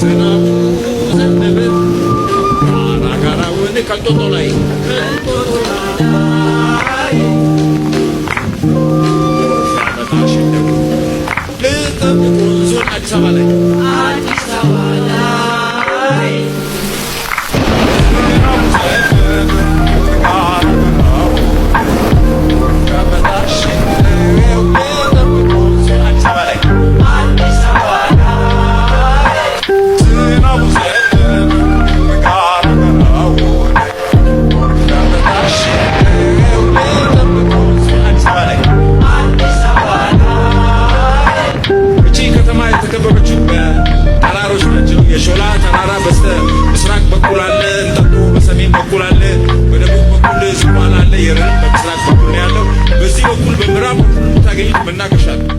ዝናቡ ዘነበ ጋራ ጋራውን ከእንጦጦ ላይ፣ ከእንጦጦ ላይ። ጎርፍ ያመጣሽ እንደው ልጠብቅ ወንዙን አዲስ አበባ ላይ፣ አዲስ አበባ ላይ። ዝናቡ ዘነበ ጋራ ጋራውን ያመጣሽ እንደው ልጠብቅ ወንዙን አዲስ አበባ ላይ፣ አዲስ አበባ ላይ። ዝናቡ ዘነበ ጋራ ጋራውን ጎርፍ ያመጣሽ እንደው ልጠብቅ ወንዙን አዲስ አበባ ላይ፣ አዲስ አበባ ላይ። እቺ ከተማ የተከበበችው በተራሮች ናቸው። የሾላ ተራራ በስተ ምስራቅ በኩል አለ፣ እንጦጦ በሰሜን በኩል አለ፣ በደቡብ በኩል ዝቋላ አለ፣ የረርም በምስራቅ በኩል ነው ያለው። በዚህ በኩል በምዕራብ በኩል የምታገኙት መናገሻ ነው።